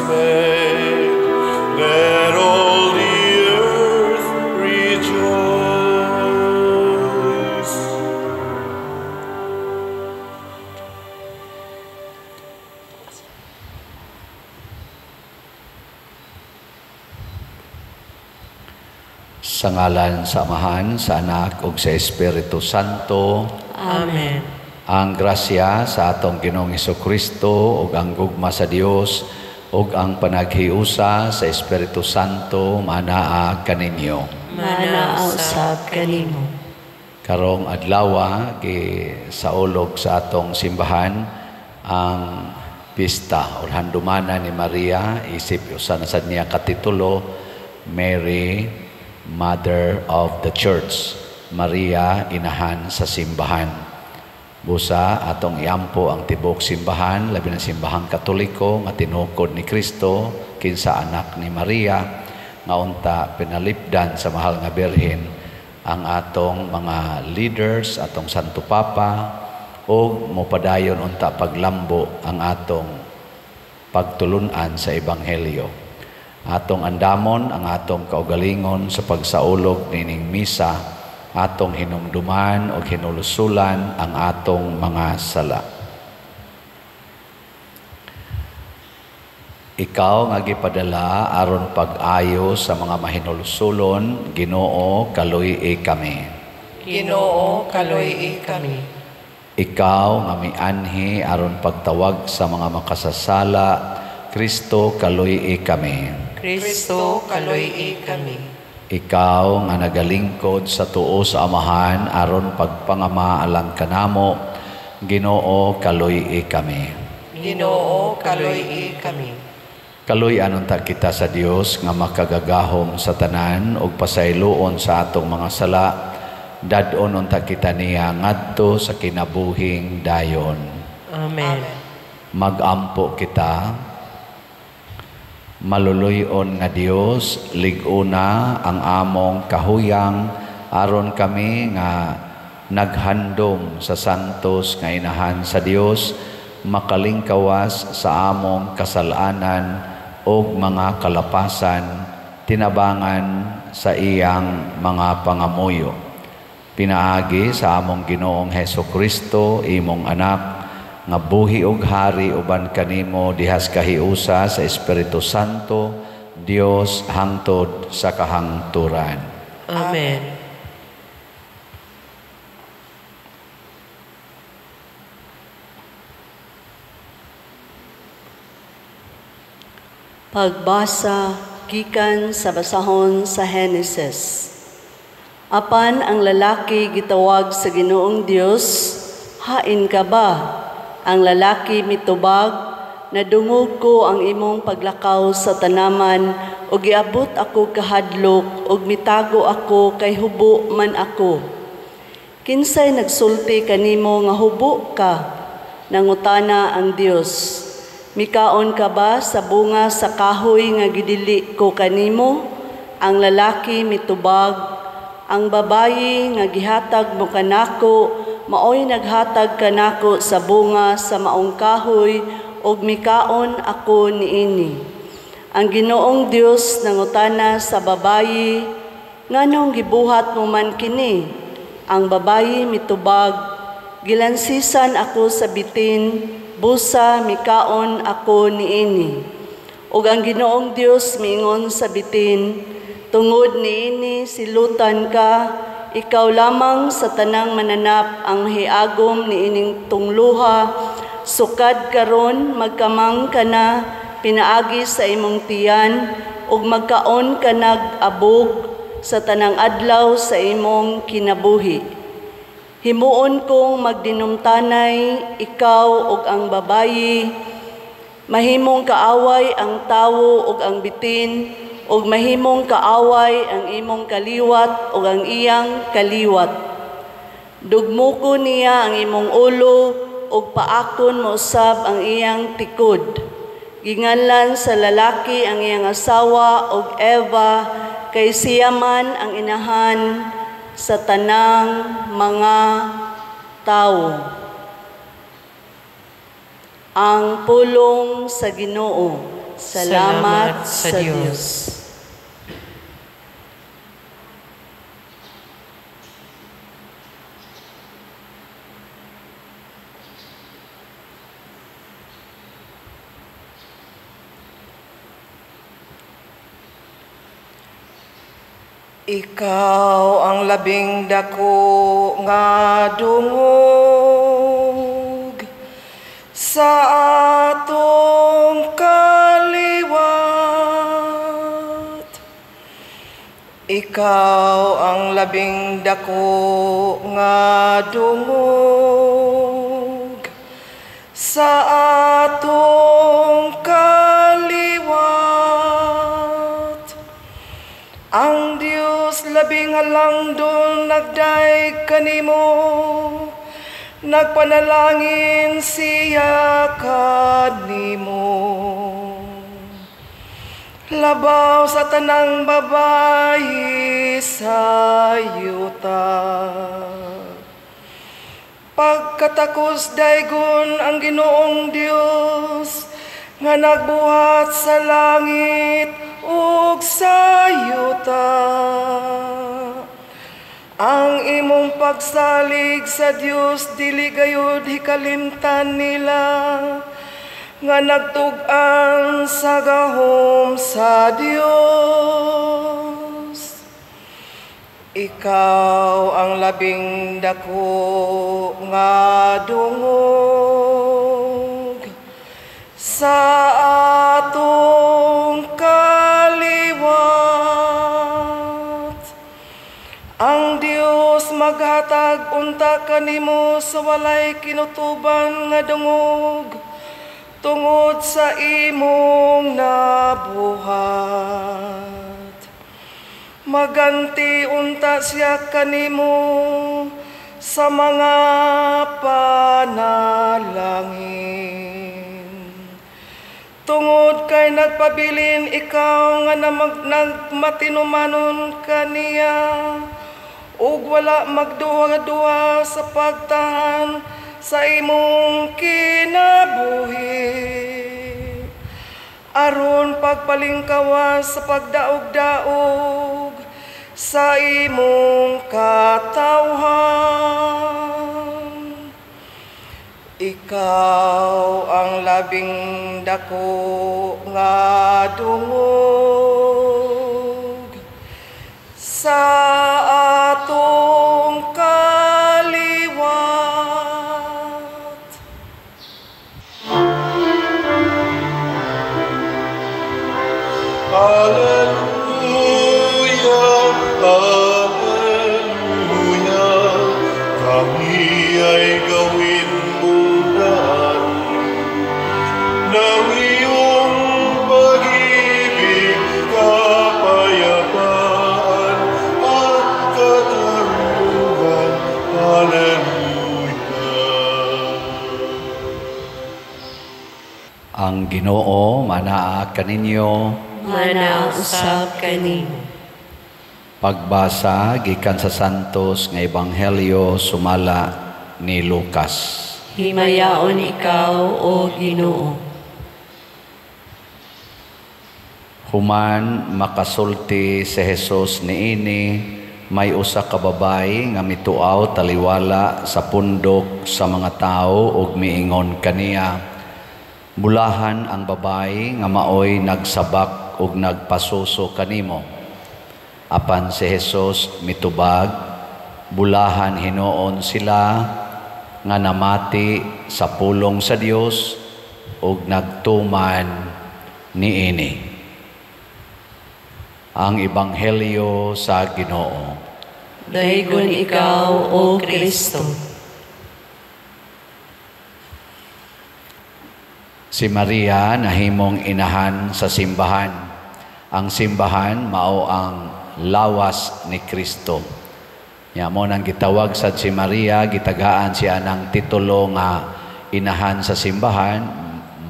has made. Let all the earth rejoice. Sa ngalan sa Amahan, sa Anak ug sa Espiritu Santo. Amen. Ang grasya sa atong Ginoong Hesukristo ug ang gugma sa Dios ug ang panaghiusa sa Espiritu Santo manaa kaninyo. Manaa usab kanimo. Karong adlawa gisaulog sa atong simbahan ang pista or handumanan ni Maria, isip usa na sad niya katitulo, Mary, Mother of the Church, Maria, inahan sa simbahan. Busa atong iampo ang tibuok simbahan, labi na simbahang Katoliko nga tinukod ni Kristo kinsa anak ni Maria, nga unta pinalipdan sa mahal nga Birhen ang atong mga leaders, atong Santo Papa, ug mopadayon unta paglambo ang atong pagtulun-an sa Ebanghelyo. Atong andamon ang atong kaugalingon sa pagsaulog nining misa, atong hinumduman o hinulusulan ang atong mga sala. Ikaw nga gipadala aron pag-ayo sa mga mahinulsulon, Ginoo, kaluy-i kami. Ginoo, kaluy-i kami. Ikaw nga mianhi aron pagtawag sa mga makasasala, Kristo, kaluy-i kami. Kristo, kaluy-i kami. Ikaw nga nagalingkod sa tuo sa Amahan aron pagpangama alang kanamo, Ginoo, kaluy-i kami. Ginoo, kaluy-i kami. Kaluy-an unta kita sa Dios nga makagagahom sa tanan ug pasayloon sa atong mga sala, dad-on unta kita niya ngadto sa kinabuhing dayon. Amen. Magampo kita. Maluluyon nga Dios, lig-una ang among kahuyang aron kami nga naghandom sa santos nga inahan sa Dios, makalingkawas sa among kasalanan ug mga kalapasan, tinabangan sa iyang mga pangamuyo. Pinaagi sa among Ginoong Hesukristo, imong anak, nga buhi og hari uban kanimo dihas kahiusa sa Espiritu Santo, Dios hangtod sa kahangturan. Amen. Pagbasa gikan sa basahon sa Henesis. Apan ang lalaki gitawag sa Ginoong Dios, hain ka ba? Ang lalaki mitubag, nadungog ko ang imong paglakaw sa tanaman, ug giabot ako kahadlok, ug mitago ako kay hubo man ako. Kinsay nagsulti kanimo nga hubo ka? Nangutana ang Dios. Mikaon ka ba sa bunga sa kahoy nga gidili ko kanimo? Ang lalaki mitubag, ang babayi nga gihatag mo kanako, maoy naghatag kanako sa bunga sa maong kahoy, ug mikaon ako niini. Ang Ginoong Dios nangutana sa babayi, nganong gibuhat mo man kini? Ang babayi mitubag, gilansisan ako sa bitin, busa mikaon ako niini. Ug ang Ginoong Dios miingon sa bitin, tungod niini silutan ka, ikaw lamang sa tanang mananap ang hiagom niining tungluha, sukad karon magkamang ka na pinaagi sa imong tiyan, ug magkaon ka nag-abog sa tanang adlaw sa imong kinabuhi. Himuon kong magdinumtanay ikaw ug ang babayi, mahimong kaaway ang tawo ug ang bitin, ug mahimong kaaway ang imong kaliwat ug ang iyang kaliwat. Dugmoko niya ang imong ulo ug paakon mo usab ang iyang tikod. Ginganlan sa lalaki ang iyang asawa ug Eva, kay siya man ang inahan sa tanang mga tawo. Ang pulong sa Ginoo. Salamat sa Dios. Ikaw ang labing dako nga dungog sa atong kaliwat. Ikaw ang labing dako nga dungog sa atong kaliwat. Ang Dios labing halangdon nagdaig kanimo, nagpanalangin siya kanimo. Labaw sa tanang babayi sa yuta. Pagkatakos daygon ang Ginoong Dios nga nagbuhat sa langit ug sa yuta. Ang imong pagsalig sa Dios dili gayud hikalimtan nila nga nagtug-an sa gahom sa Dios. Ikaw ang labing dako nga dungog sa atong kaliwat. Ang Dios maghatag unta kanimo sa walay kinutuban nga dungog tungod sa imong nabuhat. Maganti unta siya kanimo sa mga panalangin. Tungod kay nagpabilin ikaw nga nagmatinumanon kaniya ug wala magduha-duha sa pagtahan sa imong kinabuhi, aron pagpalingkawas sa pagdaog-daog sa imong katawhan. Ikaw ang labing dako nga dungog sa atong kaliwat. Alleluia, alleluia, kami ay gawin mong daan ng iyong pag-ibig, kapayapaan at katarungan. Alleluia. Ang Ginoo manaa kaninyo, Mana usab kanimo. Pagbasa gikan sa Santos nga Ebanghelyo sumala ni Lucas. Himayaon ikaw, o Ginoo. Human makasulti si Jesus niini, may usa ka babayi nga mituaw taliwala sa pundok sa mga tawo ug miingon kaniya. Bulahan ang babayi nga maoy nagsabak ug nagpasuso kanimo. Apan si Jesus mitubag, bulahan hinuon sila nga namati sa pulong sa Dios ug nagtuman niini. Ang Ebanghelyo sa Ginoo. Daygon ikaw, O Kristo. Si Maria nahimong inahan sa simbahan. Ang simbahan mao ang lawas ni Kristo. Nya mo nang gitawag sad si Maria, gitagaan siya ng titulo nga inahan sa simbahan,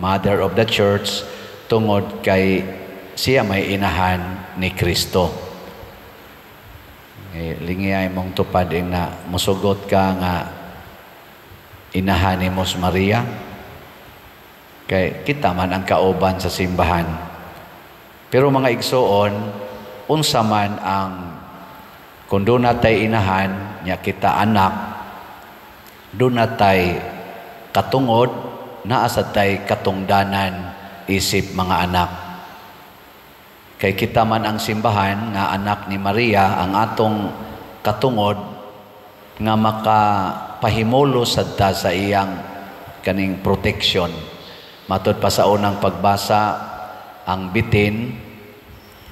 Mother of the Church, tungod kay siya may inahan ni Kristo. Lingi ay mong tupad ing na musugot ka nga inahan ni Mos Maria. Kay kita man ang kauban sa simbahan. Pero mga igsoon, unsa man ang kung doon natay inahan nya kita anak, doon natay katungod, naa sad tay katungdanan isip mga anak. Kay kita man ang simbahan nga anak ni Maria, ang atong katungod nga makapahimulo sad ta sa iyang kaning protection. Matud pa sa unang pagbasa, ang bitin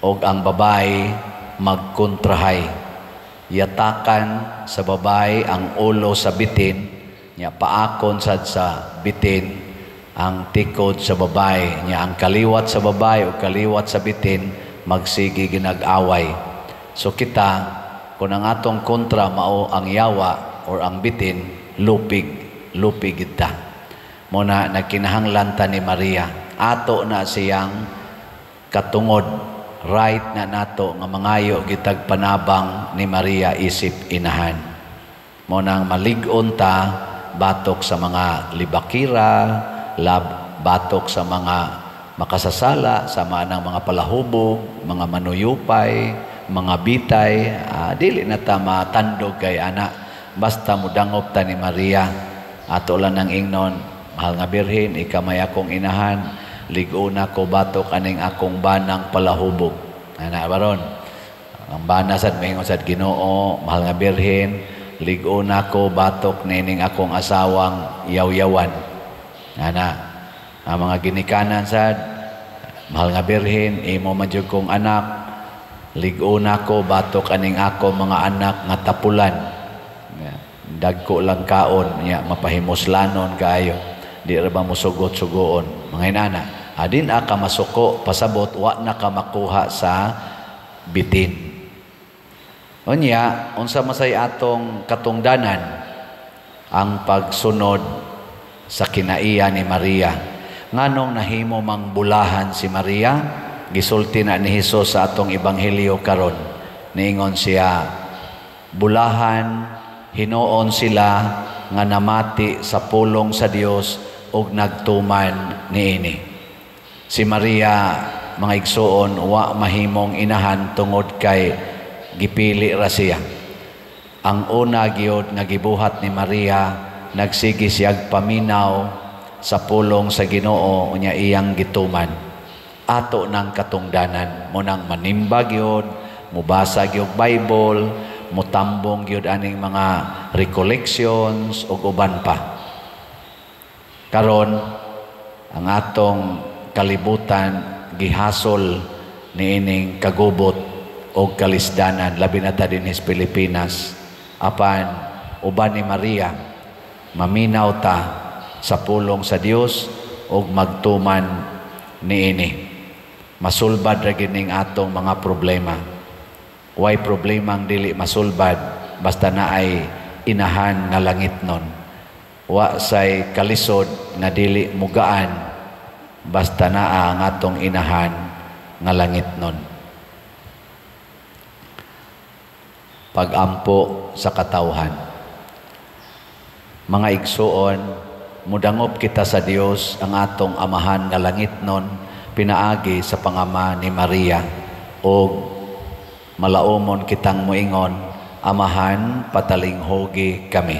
o ang babae magkontrahay. Yatakan sa babae ang ulo sa bitin, nya paakon sad sa bitin ang tikod sa babae, nya ang kaliwat sa babae o kaliwat sa bitin magsige ginag-away. So kita, kung ang atong kontra mao ang yawa or ang bitin, lupig, lupig kita. Muna nagkinahanglan ta ni Maria. Ato na siyang katungod, right na nato nga mangayo gitag panabang ni Maria isip inahan. Mo nang malig-on ta batok sa mga libakira, lab, batok sa mga makasasala, sama ng mga palahubog, mga manuyupay, mga bitay, dili na ta matandog kay ana. Basta mudangop ta ni Maria. Ato lang nang ingnon, "Mahal nga Birhen, ikaw may akong inahan, lig-ona ko batok aning akong banang palahubog." Ana baron. Ang bana sad maingon sad, "Ginoo, Mahal nga Birhen, lig-ona ko batok nining akong asawang yaw-yawan." Ana, ang mga ginikanan sad, "Mahal nga Birhen, imo man jud kong anak, lig-ona ko batok aning ako mga anak nga tapulan. Dagko lang kaon, nya mapahimuslanon kaayo. Di ra ba musugot-sugoon?" Mga inana, adin ka masuko, pasabot wa na ka makuha sa bitin. Unya, unsa masay atong katungdanan? Ang pagsunod sa kinaiya ni Maria. Nganong nahimo mang bulahan si Maria? Gisulti na ni Hesus sa atong ebanghelyo karon. Niingon siya, "Bulahan hinuon sila nga namati sa pulong sa Dios ug nagtuman niini." Si Maria, mga igsuon, wa mahimong inahan tungod kay gipili ra siya. Ang una gyud nga gibuhat ni Maria, nagsige siyag paminaw sa pulong sa Ginoo, unya iyang gituman. Ato nang katungdanan mo nang manimba gyud, mubasa gyud Bible, mutambong gyud aning mga recollections ug uban pa. Karon ang atong kalibutan gihasol niining kagubot og kalisdanan, labi na ta dinhi sa Pilipinas. Apan uban ni Maria, maminaw ta sa pulong sa Dios ug magtuman niini. Masulbad ra gyud ning atong mga problema. Way problemang dili masulbad basta naay inahan nga langitnon. Wa say kalisod nga dili mugaan basta naa ang atong inahan nga langitnon. Pagampo sa katawhan. Mga igsuon, mudangop kita sa Dios ang atong amahan nga langitnon pinaagi sa pangama ni Maria, og malaumon kitang moingon, "Amahan, patalinghugi kami."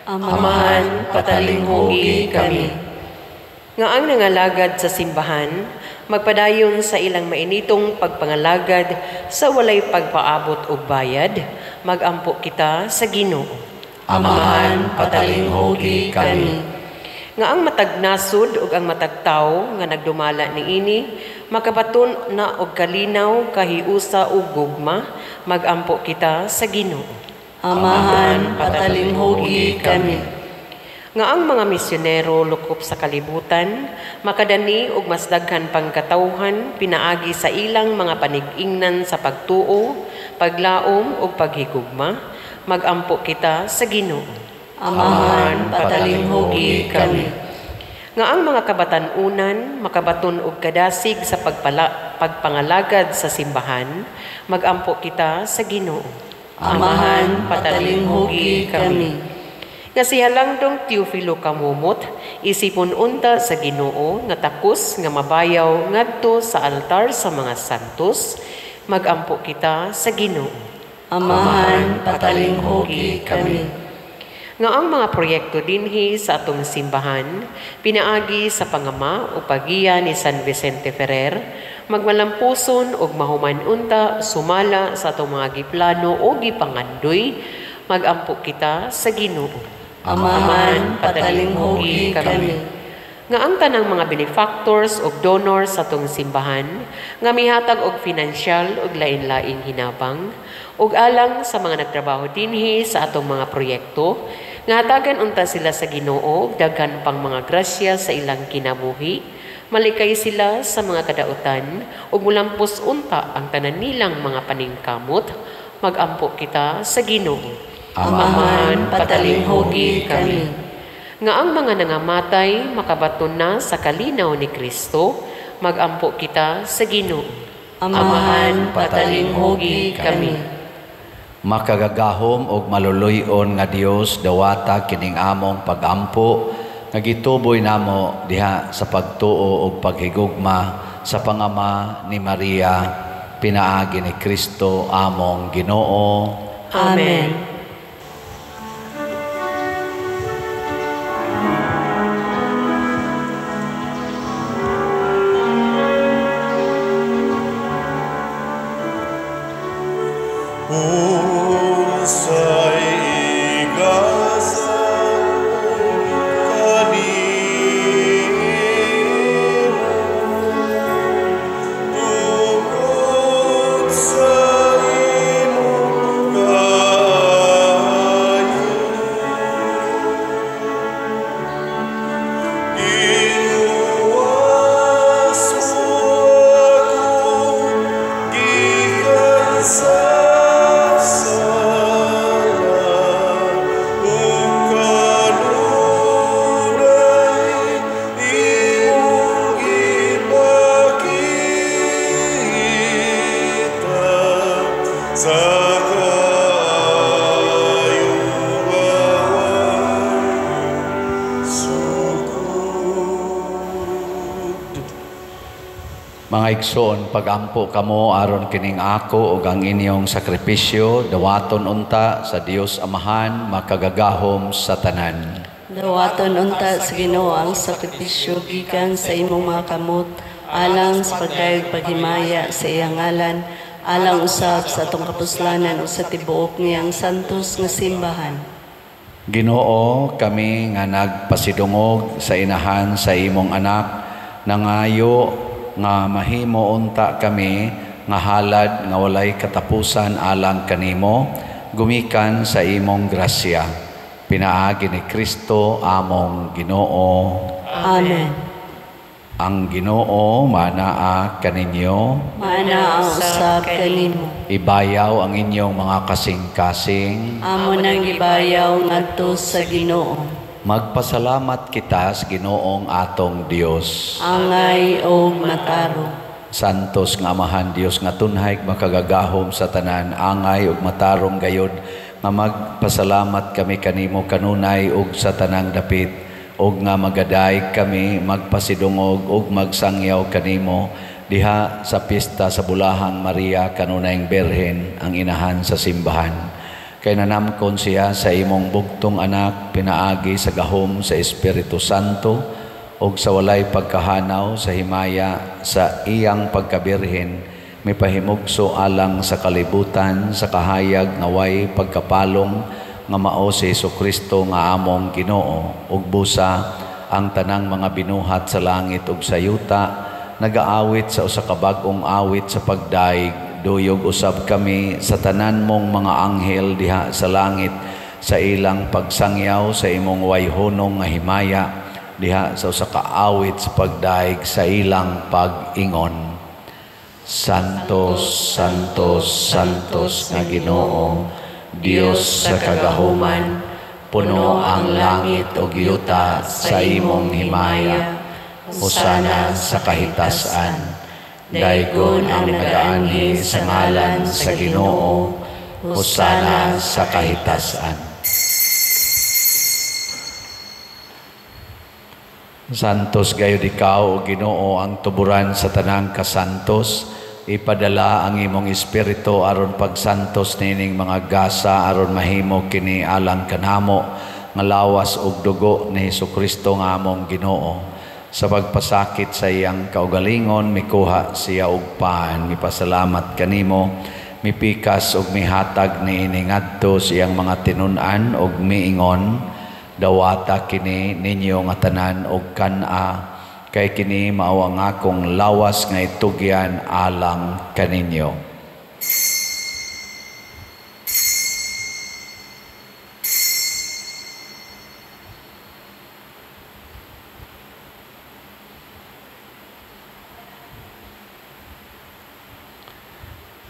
Amahan, patalinghugi kami. Nga ang nangalagad sa simbahan, magpadayon sa ilang mainitong pagpangalagad sa walay pagpaabot og bayad, magampo kita sa Ginoo. Amahan, patalinghugi kami. Nga ang matag nasud ug ang matag tawo nga nagdumala niini makabaton na og kalinaw, kahiusa ug gugma, magampo kita sa Ginoo. Amahan, patalinghugi kami. Nga ang mga misyonero lukop sa kalibutan makadani og mas daghan pang katawhan pinaagi sa ilang mga panig-ingnan sa pagtuo, paglaom ug paghigugma, magampo kita sa Ginoo. Amahan, patalinghugi kami. Nga ang mga kabatan-unan makabaton og kadasig sa pagpangalagad sa simbahan, magampo kita sa Ginoo. Amahan, patalinghugi kami. Nga si Halangdong Teofilo Camomot, Isipon unta sa Ginoo nga takos nga mabayaw ngadto sa altar sa mga santos, magampo kita sa Ginoo. Amahan, patalinghugi kami. Nga ang mga proyekto dinhi sa atong simbahan, pinaagi sa pangama o pagiya ni San Vicente Ferrer, magmalampuson og mahuman unta sumala sa atong mga giplano o gipangandoy, magampo kita sa Ginoo. Amahan, patalinghugi kami. Nga ang tanang mga benefactors og donors sa atong simbahan, nga mihatag og finansyal og lain-laing hinabang, ug alang sa mga nagtrabaho dinhi sa atong mga proyekto, nga hatagan unta sila sa Ginoo og daghan pang mga grasya sa ilang kinabuhi, malikay sila sa mga kadautan ug mulampos unta ang tanan nilang mga paningkamot, magampo kita sa Ginoo. Amahan, patalinghugi kami. Nga ang mga nangamatay makabaton na sa kalinaw ni Kristo, magampo kita sa Ginoo. Amahan, patalinghugi kami. Makagagahom og maluluy-on nga Dios, dawata kining among pagampo nga gituboy namo diha sa pagtuo og paghigugma sa pangama ni Maria, pinaagi ni Kristo among Ginoo. Amen. Mga igsoon, pagampo kamo aron kining ako ug ang inyong sakripisyo dawaton unta sa Dios Amahan makagagahom sa tanan. Dawaton unta sa Ginoo ang sakripisyo gikan sa imong mga kamot alang sa pagkayog paghimaya sa iyang ngalan, alang usab sa atong kapuslanan o sa tibuok niyang santos nga simbahan. Ginoo, kami nga nagpasidungog sa inahan sa imong anak, nangayo nga mahimo unta kami nga halad nga walay katapusan alang kanimo, gumikan sa imong grasya. Pinaagi ni Kristo among Ginoo. Amen. Ang Ginoo manaa kaninyo, manaa usab kanimo. Ibayaw ang inyong mga kasing-kasing. Amo nang ibayaw ngadto sa Ginoo. Magpasalamat kita sa Ginoong atong Dios. Angay og matarong. Santos nga Amahan Dios nga tunhay makagagahom sa tanan, angay og matarong gayod nga magpasalamat kami kanimo kanunay og sa tanang dapit, og nga magaday kami magpasidungog og magsangyaw kanimo diha sa pista sa Bulahang Maria kanunayng Birhen ang inahan sa simbahan. Kay nanamkon siya sa imong bugtong anak, pinaagi sa gahom sa Espiritu Santo, og sa walay pagkahanaw sa himaya sa iyang pagkabirhen, mipahimugso alang sa kalibutan sa kahayag nga way pagkapalong nga mao si Hesukristo nga among Ginoo, ug busa ang tanang mga binuhat sa langit ug sa yuta, nagaawit sa usa ka bag-ong awit sa pagdaig. Duyog usab kami sa tanan mong mga anghel diha sa langit sa ilang pagsangyaw sa imong wayhunong nga himaya diha sa usa ka awit sa pagdaig sa ilang pag-ingon. Santos, Santos, Santos nga Ginoo, Dios sa kagahuman, puno ang langit ug yuta sa imong himaya. Hosana sa kahitasan. Daygon ang nagaanhi sa ngalan sa Ginoo, hosana sa kahitasan. Santos gayud ikaw, o Ginoo, ang tuburan sa tanang kasantos. Ipadala ang imong espiritu aron pagsantos nining mga gasa aron mahimo kini alang kanamo nga lawas ug dugo ni Hesukristo nga among Ginoo. Sa pagpasakit sa iyang kaugalingon, mikuha siya og pan, mipasalamat kanimo, mipikas ug mihatag niini ngadto sa iyang mga tinun-an ug miingon, dawata kini ninyo nga tanan og kan-a, kay kini mao ang akong lawas nga itugyan alang kaninyo.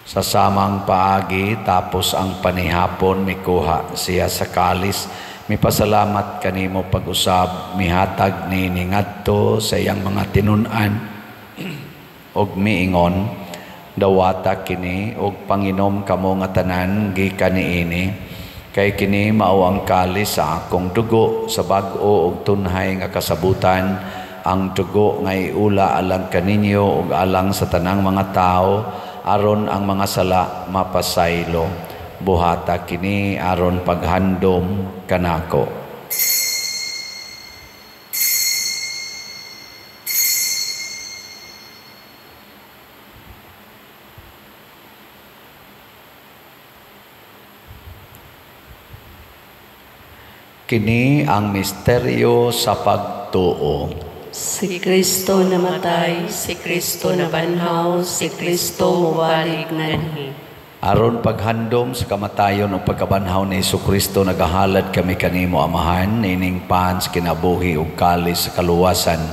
Sa samang paagi, tapos ang panihapon, mikuha siya sa kalis, mipasalamat kanimo pag-usab, mihatag niini ngadto sa iyang mga tinun-an og miingon, dawata kini og panginom kamo nga tanan gikan niini, kay kini mao ang kalis sa akong dugo sa bag-o og tunhay nga kasabutan, ang dugo nga iula alang kaninyo ug alang sa tanang mga tawo aron ang mga sala mapasaylo. Buhata kini aron paghandom kanako. Kini ang misteryo sa pagtuo. Si Kristo namatay, si Kristo nabanhaw, si Kristo mubalik nganhi. Aron paghandom sa kamatayon o pagkabanhaw ni Hesukristo, nagahalad kami kanimo, Amahan, nining pan sa kinabuhi ug kalis sa kaluwasan.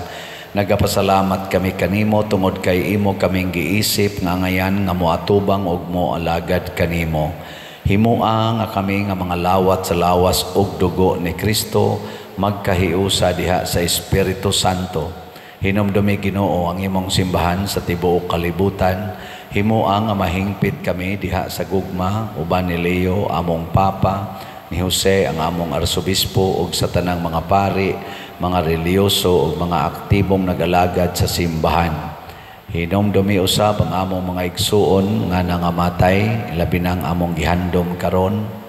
Nagapasalamat kami kanimo tungod kay imo kaming giisip nga ngayan nga moatubang ug moalagad kanimo. Himoa nga kami nga mga lawat sa lawas ug dugo ni Kristo magkahiusa diha sa Espiritu Santo. Hinumdumi, Ginoo, ang imong simbahan sa tibuok kalibutan. Himoa nga mahingpit kami diha sa gugma uban ni Leo among Papa, ni Jose ang among Arsobispo ug sa tanang mga pari, mga reliyoso ug mga aktibong nagalagad sa simbahan. Hinumdumi usab ang among mga igsuon nga nangamatay, labi na ang among gihandom karon.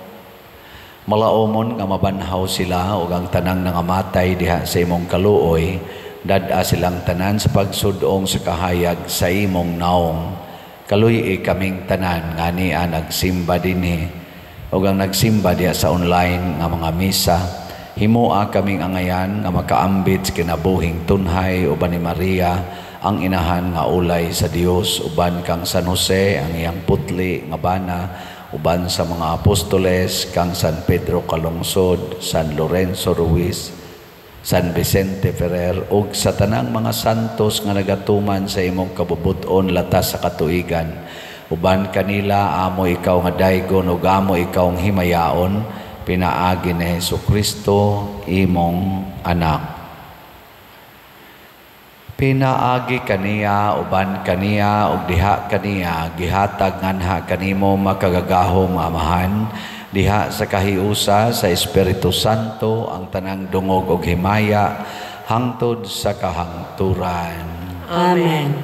Malaomon nga mabanhaw sila ug ang tanang nangamatay diha sa imong kaluoy, dad-a silang tanan sa pagsudong sa kahayag sa imong naong. Kaluy-i kaming tanan nga nia nagsimba dinhi ug ang nagsimba diha sa online nga mga misa. Himoa kaming angayan nga makaambit sa kinabuhing tunhay uban ni Maria ang inahan nga ulay sa Dios, uban kang San Jose ang iyang putli nga bana, uban sa mga apostoles kang San Pedro Calungsod, San Lorenzo Ruiz, San Vicente Ferrer ug sa tanang mga santos nga nagatuman sa imong kabubut-on latas sa katuigan. Uban kanila amo ikaw nga daygon ug amo ikaw ang himayaon, pinaagi ni Hesukristo imong anak. Pinaagi kaniya, uban kaniya ug diha kaniya gihatag nganha kanimo makagagahom Amahan, diha sa kahiusa sa Espiritu Santo ang tanang dungog og himaya hangtod sa kahangturan. Amen.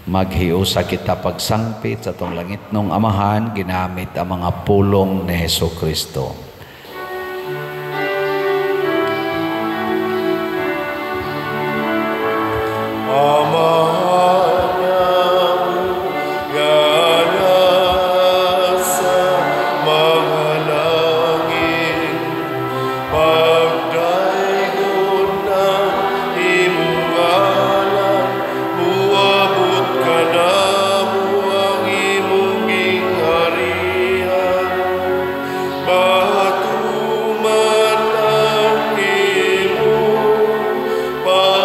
Maghiusa kita pagsangpit sa atong langitnong Amahan ginamit ang mga pulong ni Hesukristo. Amahan nga nasa mga langit, pagdaygon ang imong ngalan, muabot kanamo ang imong gingharian, matuman ang imong pagbuot.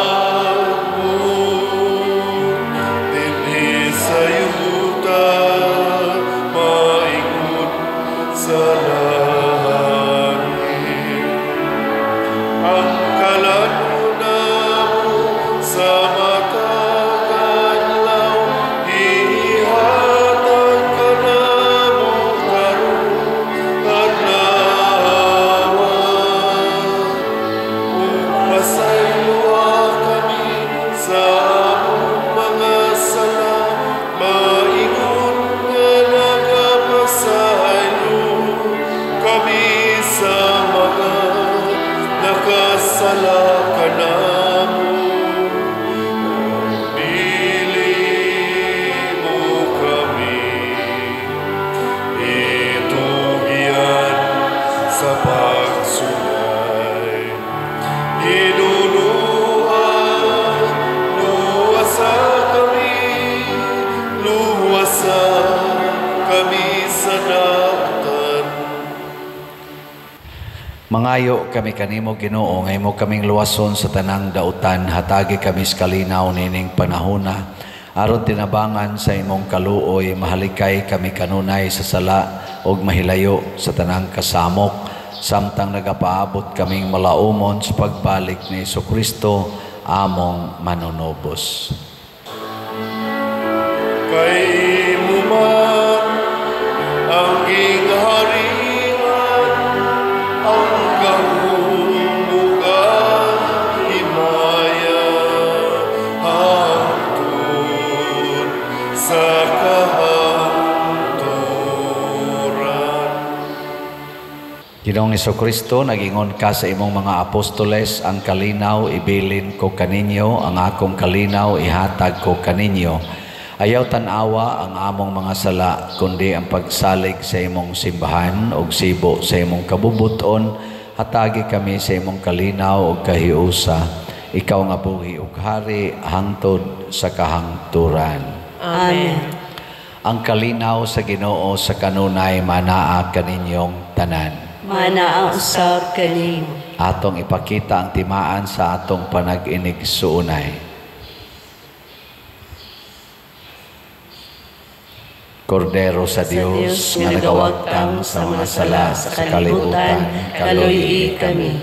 Luwasa kami sa dautan. Mangayo kami kanimo, Ginoo, nga imo kaming luwason sa tanang dautan, hatagi kami sa kalinaw nining panahona aron tinabangan sa imong kaluoy mahalikay kami kanunay sa sala ug mahilayo sa tanang kasamok samtang nagapaabot kaming malaumon sa pagbalik ni Hesukristo among manunubos. Kay imo man ang gingharian, ang gahom ug ang himaya, hangtod sa kahangturan. Ginoong Hesukristo, nagingon ka sa imong mga apostoles, ang kalinaw ibilin ko kaninyo, ang akong kalinaw ihatag ko kaninyo. Ayaw tan-awa ang among mga sala, kundi ang pagsalig sa imong simbahan ug sibo sa imong kabubuton. Hatagi kami sa imong kalinaw ug kahiusa. Ikaw nga buhi ug hari hangtod sa kahangturan. Amen. Ang kalinaw sa Ginoo sa kanunay manaa kaninyong tanan. Manaa usab kanimo. Atong ipakita ang timaan sa atong panag-inig-suunay. Kordero sa Dios nga nagawagtang sa mga sala sa kalibutan, kaluy-i kami.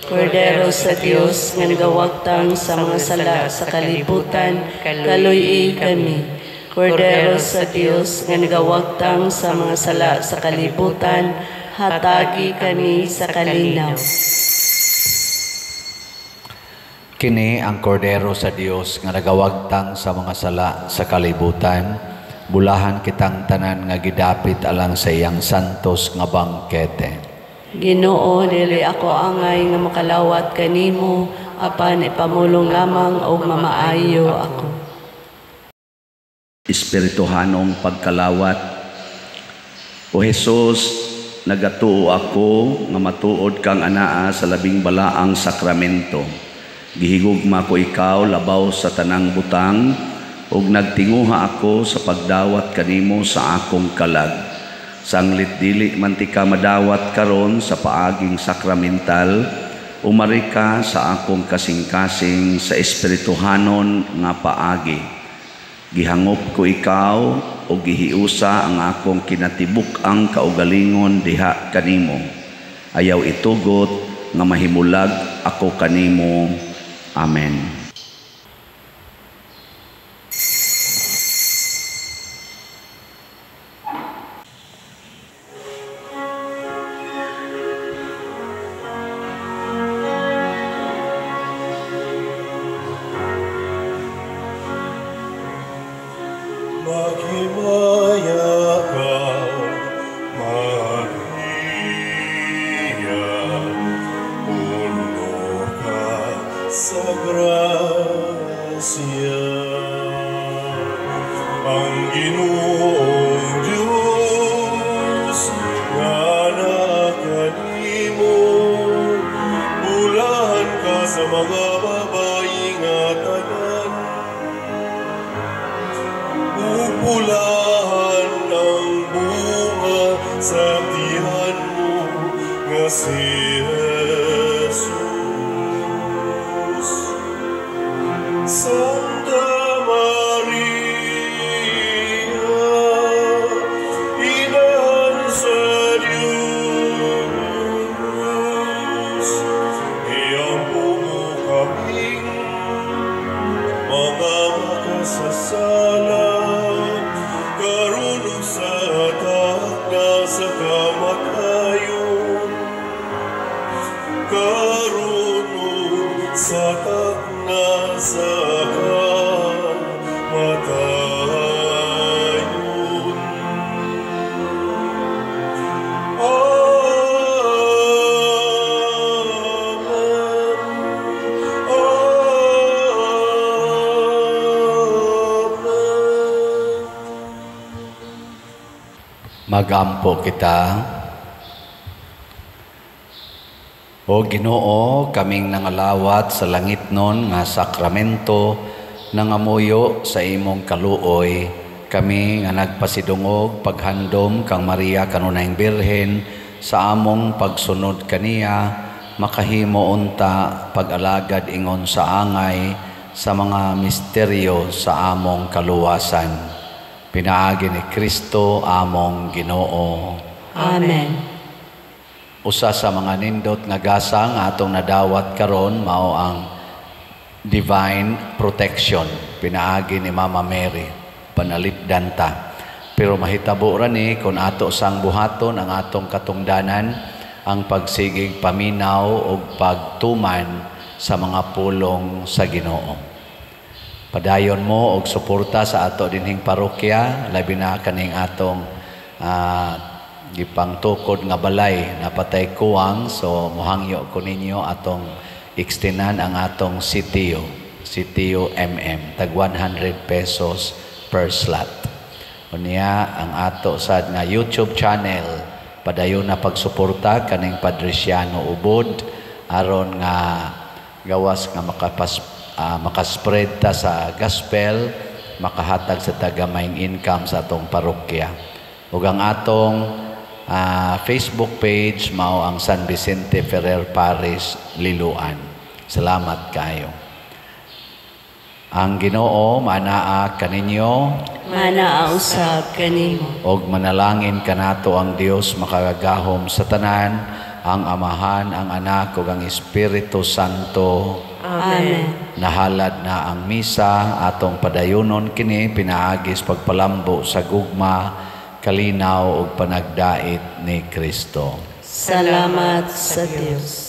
Kordero sa Dios nga nagawagtang sa mga sala sa kalibutan, kaluy-i kami. Kordero sa Dios nga nagawagtang sa mga sala sa kalibutan, hatagi kami sa kalinaw. Kini ang Kordero sa Dios nga nagawagtang sa mga sala sa kalibutan. Bulahan kitang tanan nga gidapit alang sa iyang santos nga bangkete. Ginoo, dili ako angay nga makalawat kanimo, apan ipamulong lamang og mamaayo ako. Espirituhanong pagkalawat. O Hesus, nagatuo ako nga matuod kang anaa sa labing balaang sakramento. Gihigugma ko ikaw labaw sa tanang butang, ug nagtinguha ako sa pagdawat kanimo sa akong kalag. Sanglit dili man ti ka madawat karon sa paaging sakramental, umari ka sa akong kasing-kasing sa espirituhanon nga paagi. Gihangop ko ikaw o gihiusa ang akong kinatibuk-ang kaugalingon diha kanimo. Ayaw itugot nga mahimulag ako kanimo. Amen. Maghimaya ka, Maria, puno ka sa grasya. Ang Ginoong Diyos nga naa kanimo, bulahan ka sa mga babayi nga tanan. Pupulahan ang bunga sa tiyan mo nga si Jesus. Santa Maria, Inahan sa Diyos, iampo mo kaming mga makasasala, karon ug sa takna sa kamatayon. Karon ug sa takna sa kamatayon. Amen. Amen. Magampo kita. O Ginoo, kaming nangalawat sa langit nun nga sakramento, nangamuyo sa imong kaluoy, Kami nga nagpasidungog paghandom kang Maria kanunayng Birhen sa among pagsunod kaniya, makahimo unta pag-alagad ingon sa angay sa mga misteryo sa among kaluwasan. Pinaagi ni Kristo among Ginoo. Amen. Usa sa mga nindot nga gasa nga atong nadawat karon mao ang divine protection pinaagi ni Mama Mary, panalipdan ta. Pero mahitabo ra ni kung ato sang buhaton ang atong katungdanan, ang pagsigig paminaw ug pagtuman sa mga pulong sa Ginoo. Padayon mo og suporta sa ato dinhing parokya, labi na kaning atong gipangtukod nga balay napatay kuwang, so mohangyo ko ninyo atong extenan ang atong CTO, CTO MM, tag 100 pesos per slot. Unya ang ato sad nga YouTube channel, padayon na pagsuporta kaning Padriciano Ubod aron nga gawas nga makaspread ta sa gospel, makahatag sa tagamayng income sa atong parokya. Ug ang atong Facebook page mao ang San Vicente Ferrer Parish Liloan. Salamat kayo. Ang Ginoo manaa kaninyo, Manaa usab kanimo. Og manalangin kanato ang Dios makagagahom sa tanan, ang Amahan, ang Anak ug ang Espiritu Santo. Amen. Nahalad na ang misa, atong padayunon kini pinaagis pagpalambo sa gugma, kalinaw ug panagdait ni Kristo. Salamat sa Dios.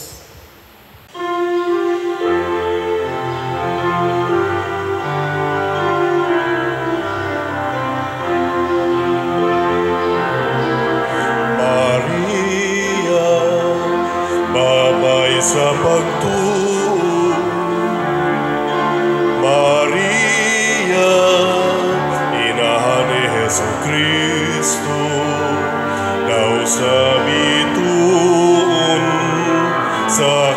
Maria, babay sa pagtuo. Maria, inahan ni Hesus Kristo, daw sa bituon sa